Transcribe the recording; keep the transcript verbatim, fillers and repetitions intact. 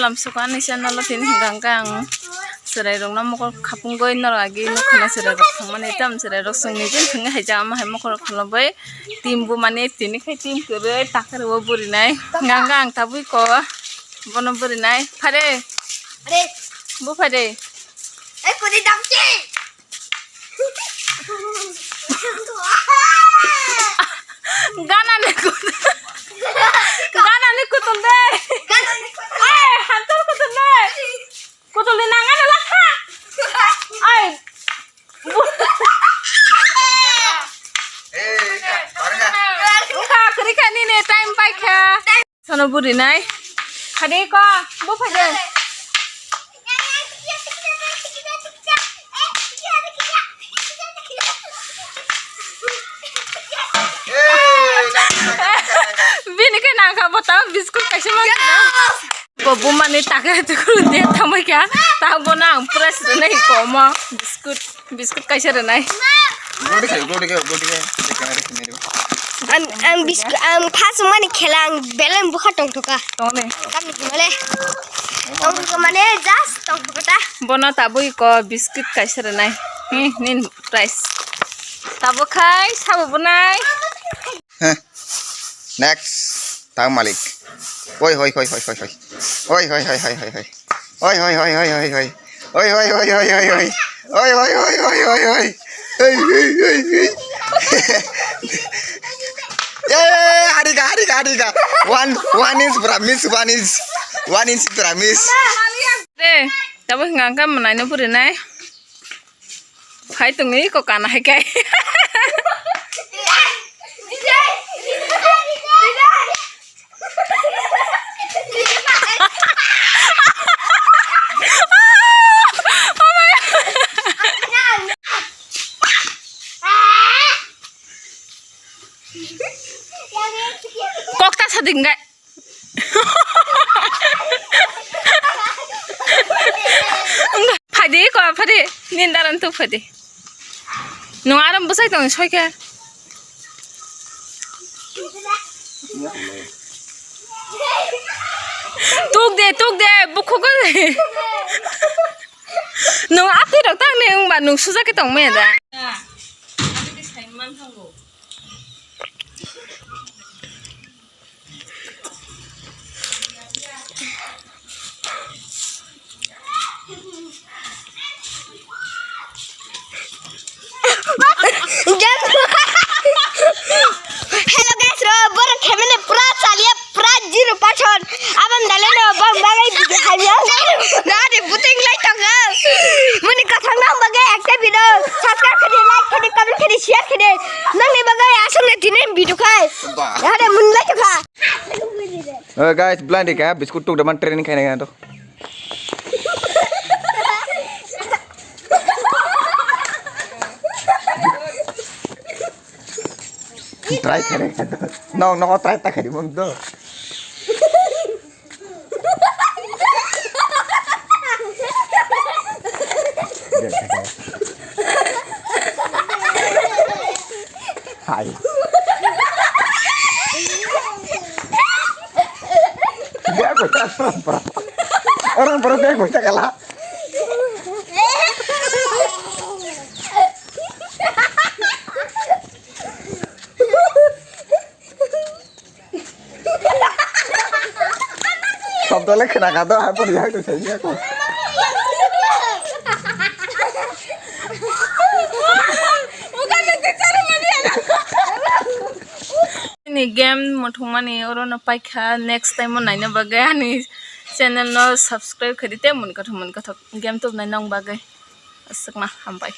Tamsukha ani channel o tini hwnkha hwnkhe ang chwrairokno mokol khapungwi norok agi nukha na chwrairok thangmani tam chwrairok chwngni jin thangwi haijak ama hai mokol khulumwi team bo mani tini khai team kwrwi takhar o burinai hwnkha hwnkhe ang tabuk ko bono burinai phare. Are. Bo phare. Ei kudi damchi. Gana ni kutul. Gana ni kutul de. Gana ni kutul. Ai, hantor kutul de. Kutul ni nang ano lakha. Ai. Eh, parang ka? Wngkha, kwrwi kha nini time paikha. Sono burinai. Phadi ko, bo phadi. Bini khe nangkha bota biscuit kaisa mankha. Bo bumani takhe tukulu de thamai kha. Ta bono ang prize rwnai komo biscuit. Biscuit kaisa rwnai. Godi khayo, godi khayo, godi khayo. Dekha, dekha, dekha. Ang, ang biscuit, ang first mani khela ang belai bwkha tongthoka. Tongni. Kamni male. Tongthoka mane just tongthoka ta. Bono tabuk ko biscuit kaisa rwnai. Ni, ni prize. Tabuk khai sabo bunai. Heh. Next. Tang malik. Oi, hoi, hoi, hoi, hoi, hoi. Oi, hoi, hoi, hoi, hoi, hoi. Oi, hoi, hoi, hoi, hoi, hoi. Oi, hoi, hoi, hoi, hoi, hoi. Oi, hoi, hoi, hoi, hoi. Hei, hei, hei, hei. Eh, hariga, hariga, hariga. One, one inch promise, one inch. One inch promise. De, tabuk hingka hingka mwnai no puri nai. Phai tongwi ko kana hai kai. Kokta sading gai. Phadi ko phadi nindaran tu phadi. Nung aram bwsai tong soi khe. Tuk de, tuk de, bukhuk de. Nung api rok tang ne wngba nung suja khe tong maya da. Hello guys, ro, borok khaimani pura chaliya, pura zero percent. Abang dalai no, bang bang ai video hamya. Na de buting lai tong ha. Muni kathang nang bagai ekta video. Subscribe khadi, like khadi, comment khadi, share khadi. Nang ni bagai asam ne tini video khai. Ba. Ya de mun lai tong ha. Eh, guys, blind ka biscuit tuk daman training khaina to. Try khaina to. No, no, try ta khari mong to. Hai. Dia aku tak apa. Orang perutnya aku tak kalah. Sobdo le khna kha do, hai pori hai to sai ya ko. Ni game muthungmani oro no paikha, next time o naina bagwi ani channel no subscribe khadi te mun kothok mun kothok game tubnai nong bagwi. Aswkna hambai.